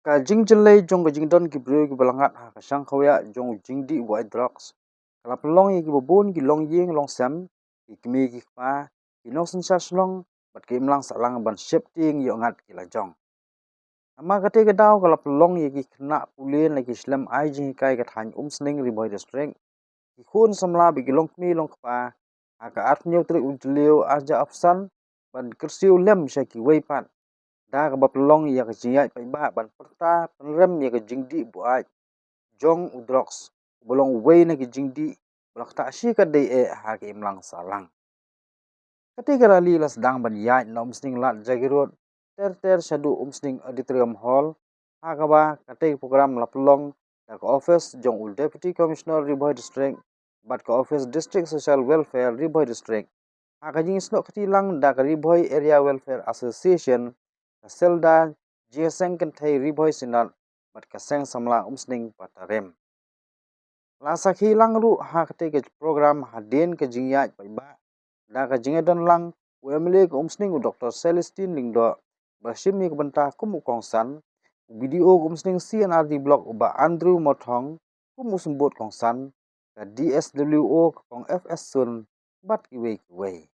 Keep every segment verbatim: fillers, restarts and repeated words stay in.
Ka jingjyllei jong ka jingdon ki briew kiba la ngat ha ka shang khawiah jong u jingdih buaid drugs ka la pynlong ïa kiba bun ki longïing longsem, ki kmie ki kpa, ki nongsynshar shnong bad ki imlang sahlang ban sheptieng ïoh ngat ki lajong. Namar katei ka daw ka la pynlong ïa ki khynnah pule na ki shlem ai jinghikai ka thaiñ Umsning, Ri Bhoi District, ki khun samla bad ki longkmie longkpa ha ka arphew tarik u Jylliew arhajar arphew san ban kyrsiew lem sha kiwei pat da kaba pynlong ïa ka jingïaid paidbah ban pyrta pynrem ïa ka jingdih buaid jong u drugs, uba long uwei na ki jingdih ba la ktah shikatdei eh ha ka imlang sahlang. Katei ka rally la sdang ban ïaid na Umsning Lad Jagi Road ter ter shaduh Umsning Auditorium Hall, ha kaba katei ka program la pynlong da ka office jong u Deputy Commissioner Ri Bhoi District bad ka office District Social Welfare Ri Bhoi District, ha ka jingsnoh kti lang da ka Ri Bhoi Area Welfare Association, ka Selda, Jingïaseng Kynthei Ri Bhoi Synod bad ka Seng Samla Umsning Patarim. La sakhi lang ruh ha katei ka program hadien ka jingïaid paidbah da ka jingïadon lang u M L A ka Umsning u Doctor Celestine Lyngdoh ba shim ïa ka bynta kum u kongsan, u B D O ka Umsning C and R D Block u Bah Andrew Mawthong kum u symbud kongsan, ka D S W O ka Kong F S Sun bad kiwei kiwei.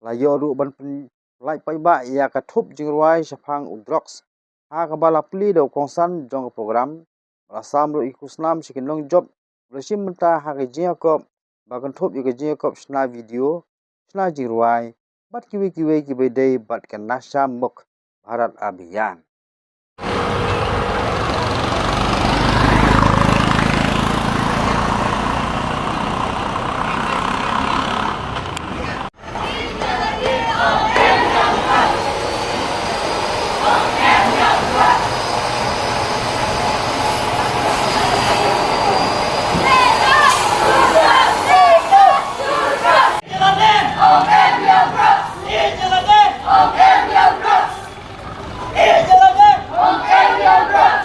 La ïoh ruh ban pynlait paidbah ïa ka thup jingrwai shaphang u drugs, ha kaba la plie da u kongsan jong ka program, ba la sam ruh ïa ka khusnam sha ki nongjop ba la shim bynta ha ka jingïakop, ba kynthup ïa ka jingïakop shna video, shna jingrwai bad kiwei kiwei kiba ïadei bad ka Nasha Mukt Bharat Abhiyan.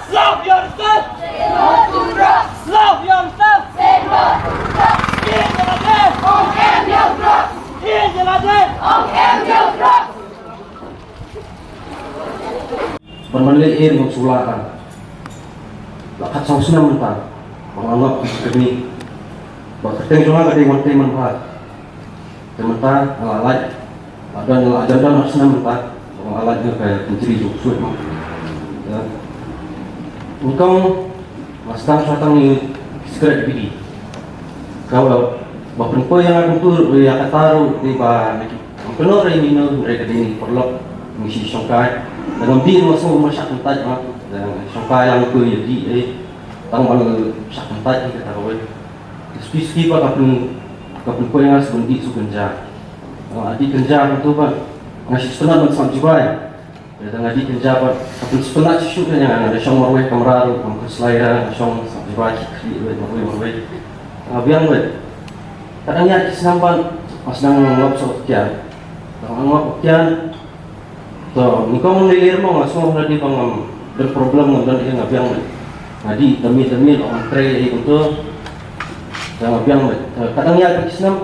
Love yourself. Love yourself. Ban ban leh ïa ri ngam sula ka. La khatsaw snem mynta ba nga ngop ka kyrni. Ba kyrteng jong nga ka dei Wantei Manbha. Te mynta nga la lait, la don, la jan don ar snem mynta ba nga la lait na ka kynjri jong u ksuid mo. Ïa, nyngkong nga sdang shuwa tang ïa ki sikret bidi. Ka ba, ba pynpoi ïa nga kumtu ruh ïa kata ruh dei ba na ki, ngam kynnoh re ïa mino, hynrei ka dei na ki paralok, ngi shu shongkai. Da ngam dih ruh nga sngew ba shah kyntait ma. Da shongkai lang kumtu ïa dih, eh. Tang ba nga shah kyntait ïa kata kawei. Suki suki pat ka pyn, ka pynpoi ïa nga shu ban dih shu kynja. Nga dih kynja kumtu pat nga shu sngewtynnat ban sngap jubab. Lada nga dih kynja pat ka pynsngewtynnat shuh shuh ïa nga, nga da shong marwei kamra ruh, kam kyrslai ruh, nga shong sngap jubab khih khlieh ruh marwei marwei. Nga biang ruh. Ka dang ïaid ki snam pat nga sdang ngop sha Ukhian. Nga ngop Ukhian. To nyngkong nga lir mo, nga sngew lada dei ba ngam don problem, ngam don ei, nga biang ruh. Nga dih da miet da miet, ngam trei ei kumtu. Nga biang ruh. Ka dang ïaid ki snam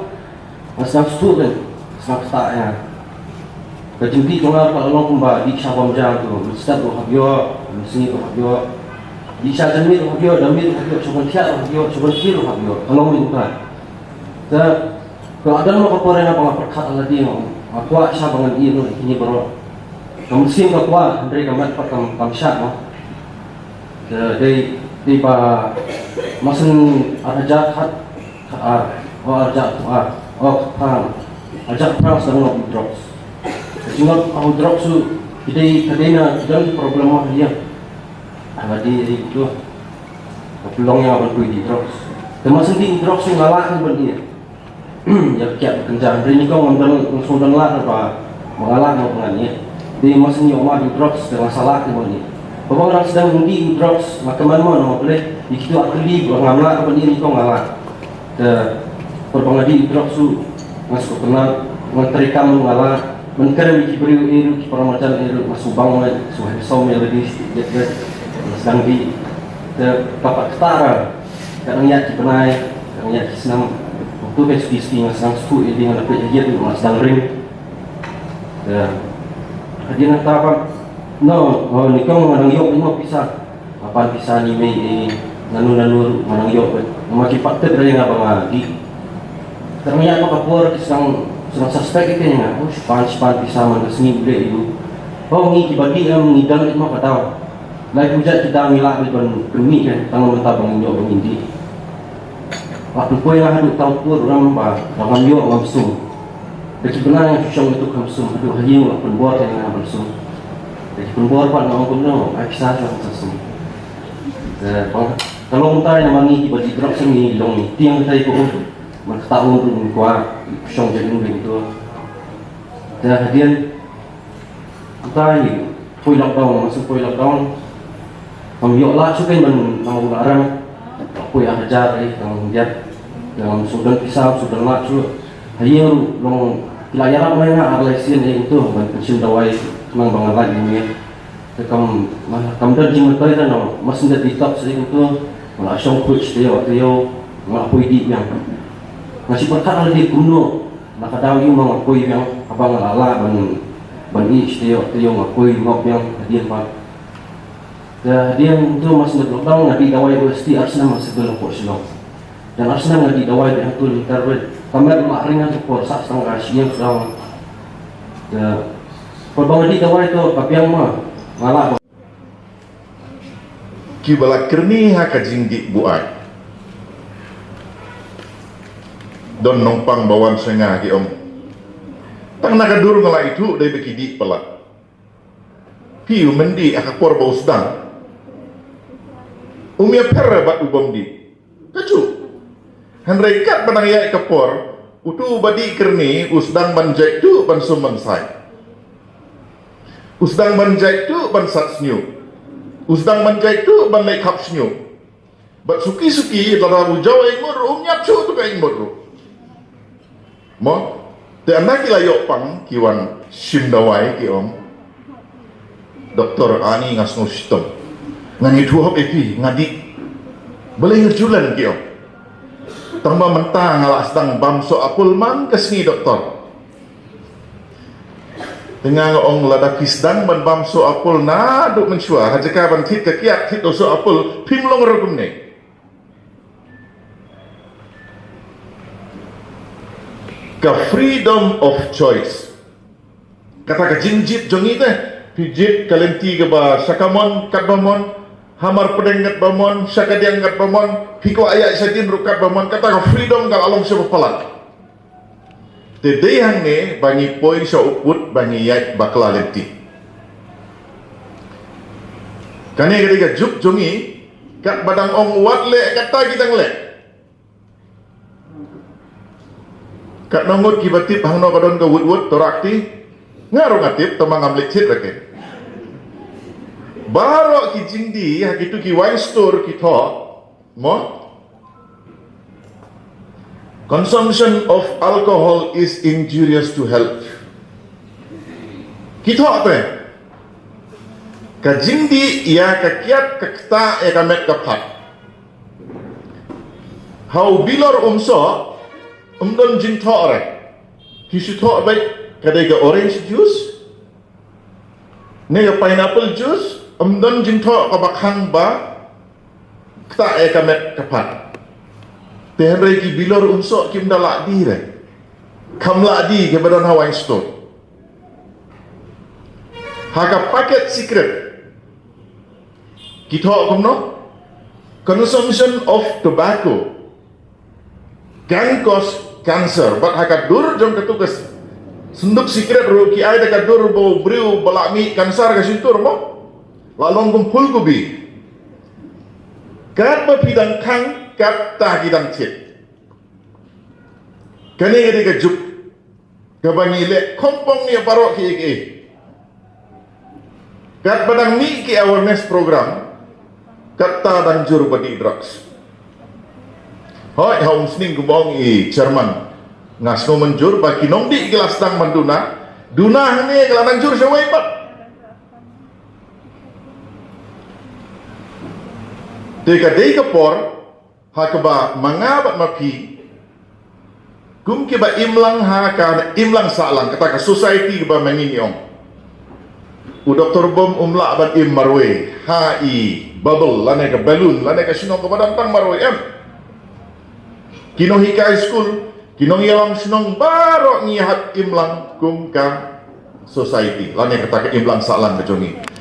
Nga sdang sngewthuh, nga sdang ktah ïa nga. Ka jingdih jong nga ka la long kumba dih sha bam ja tu, mynstep ruh hap ïoh, mynsngi ruh hap ïoh. Dih sha janmiet ruh hap ïoh, da miet ruh hap ïoh, sha ban thiah ruh hap ïoh, sha ban thiah ruh hap ïoh. Ka long kumta. Te ka la don ma ka por ïa nga ba nga pyrkhat ha lade, nga kwah sha ba ngan ïeh noh ïa kine baroh. Ka mynsiem ka kwah, hynrei ka met pat kam, kam shah noh. Te dei, dei ba mar shen ar hajar khat, khat ar, o ar hajar khat ar, o khat phra, ar hajar khat phra sdang ngop ïa u drugs. Ka jingngop ïa u drugs u, ki dei, ka dei na ki don problem mo ïa. Ka dei, dei tu. Ka pynlong ïa nga ban poi ïa u drugs. Te mar shen dih ïa u drugs u nga lah ban ïa. Ïa ka kiad ka kynja, hynrei nyngkong ngam don, ngam sngewdon lad ba, ba nga lah mo ba ngan ïeh. Dei mar shen ïoh ma ïa u drugs te nga sa lah mo ïeh. Haba nga dang sdang dih ïa u drugs nga kmen mo na U Blei, ïa kito ar tylli ba ngam lah ban ïeh nyngkong nga lah. Te haba nga dih ïa u drugs u nga sngewtynnat, ngan treikam ruh nga lah. Ban kren ïa ki briew ei ruh, ki para marjan ei ruh, nga sngewbang mo, sngewheh sawm ïa lade, ïa lade. Nga sdang dih. Te kaba ktah ruh. Ka dang ïaid ki bnai, ka dang ïaid ki snem. Kumtu ka suki suki nga sdang sngewthuh ïa lade, nga la peit ïa ïeit nga sdang ring. Te hadien nangta pat No, oh, nyngkong nga nang ïoh ïa pisa. Nga pan pisa ne mei, eh, nanu nanu ruh nga nang ïoh. Namar ki pat tip ïa nga ba nga dih. Tang ïa ka por ki sdang, sdang suspect ïa nga. Oh, shu pan, shu pan pisa man ka sngi u leh ïa u. Oh, ngi kiba dih em ngi dang ïa ka daw. Lai pujat ki dang ngi lah ban pynmih kan, tang mynta ba ngin ïoh ba ngin dih. Nga pynpoi nga haduh tang por, ngam ba, ngam ïoh ngam sum. Da ki bnai nga shu shong ïa tu kham sum, haduh ha ïing la pynbor ïa nga ban sum. Da ki pynbor pat nga ong kumno, ai pisa shuwa sa sum. Te bang ka long tai namar ngi kiba dih drugs ngi long ngi tieng tai ko um. Man kata um ruh ngi kwah shong ja ïing ring tu. Te hadien tai poi lockdown, masa poi lockdown. Ngam ïoh lad shuh kein ban nang u la rang. Poi ar hajar eh, tang biang. Ngam shu don pisa, shu don lad shuh. Ha ïing ruh long ki la ïarap ma nga ar lai sien eh tu ban pynshim dawai khnang ba nga lait ïa ïing. Te kam, ma, kam don jingmyntoi te no, ma shu da detox eh tu. Nga la shong khuid sha taïew taïew, nga la poi dih biang. Nga shu pyrkhat lade kumno. Na ka daw ïa ma nga poi biang, haba nga la lah ban, ban ïeh sha taïew taïew nga poi ngop biang hadien pat. Te hadien tu masa lockdown nga dih dawai O S T ar snem ha Civil Hapoh Shillong. Jan ar snem nga dih dawai biang tu lynter bad ka met la ring ha tu por sah sdang ka shiliang sdang. Te por ba nga dih dawai tu ka biang ma nga lah ba Kiba la kyrni ha ka jingdih buaid. Don nongpang ba wan sha nga ki ong, tang na ka dur nga la ithuh dei ba ki dih palat. Phi u myndih ha ka por ba u sdang. Um ïapher bad u bym dih. Kajuh. Hynrei katba dang ïaid ka por, utu uba dih kyrni u sdang ban jait tuh ban sum ban sai. U sdang ban jait tuh ban sat shñiuh. U sdang ban jait tuh ban leit khap shñiuh. Bad suki suki lada u jaw ïa i mut ruh um ñiap shuh tu ka i mut ruh. Mo? Te ynda ki la ïoh pang ki wan shim dawai ki ong, Doktor, ani nga sngew shitom. Ngan ïathuh hok ïa phi, nga dih. Balei nga ju len ki ong. Tang ba mynta nga la sdang bam soh apul man ka sngi doktor. Te nga ong lada phi sdang ban bam soh apul naduh mynshuwa, ha jaka ban thied ka kiad thied da u soh apul, phim long ruh kumne. Ka freedom of choice. Kata ka jingjied jong ngi te, phi jied ka lynti kaba sha kamon katba mon, hamar pdeng katba mon, sha kadiang katba mon, phi kwah ïaid shadien ruh katba mon, kata ka freedom ka la long shaba palat. Te dei hangne ba ngi poi sha u pud ba ngi ïaid bakla lynti. Kane ka dei ka juk jong ngi, katba dang ong wat leh kata ki dang leh. Katno ngut kiba tip hangno ka don ka wut wut to rah kti? Nga ruh nga tip, tangba ngam leit thied ra ke. Baroh ki jingdie ha kitu ki wine store ki thoh, mo? Consumption of alcohol is injurious to health. Ki thoh te. Ka jingdie ïa ka kiad ka ktah ïa ka met ka phad. Ha u bilor umsoh, ym don jingthoh re. Ki shu thoh beit ka dei ka orange juice ne ka pineapple juice, ym don jingthoh kaba khang ba ktah ïa ka met ka phad. Te hynrei ki bilor umsoh kim da lah die re. Kham lah die kiba don ha wine store. Ha ka paket sikret ki thoh kumno? Consumption of tobacco can cause cancer. Bad ha ka dur jong katu ka synduk sikret ruh ki ai da ka dur ba u briew ba la mih cancer ka shyntur mo. La long kum phul kubi. Katba phi dang khang, katta ki dang thied. Kane ka dei ka juk kaba ngi leh kongpong ïa baroh kiei kiei. Katba dang mih ki awareness program, katta dang jur ba dih drugs. Hooid, ha umsning kumba ong i chairman, nga sngew mynjur ba ki nongdih ki la sdang ban duna, duna hangne ka la dang jur shawei pat. Te ka dei ka por ha kaba ma nga bad ma phi kum kiba imlang ha ka imlang sahlang, kata ka society kaba ma ngi ngi ong. U Doktor Bom um lah ban im marwei ha i bubble lane ka balloon lane ka shnong kaba dang tang marwei em. Ki nonghikai skul, ki nongïalam shnong baroh ngi hap im lang kum ka society lane kata ka im lang sah lang ka jong ngi.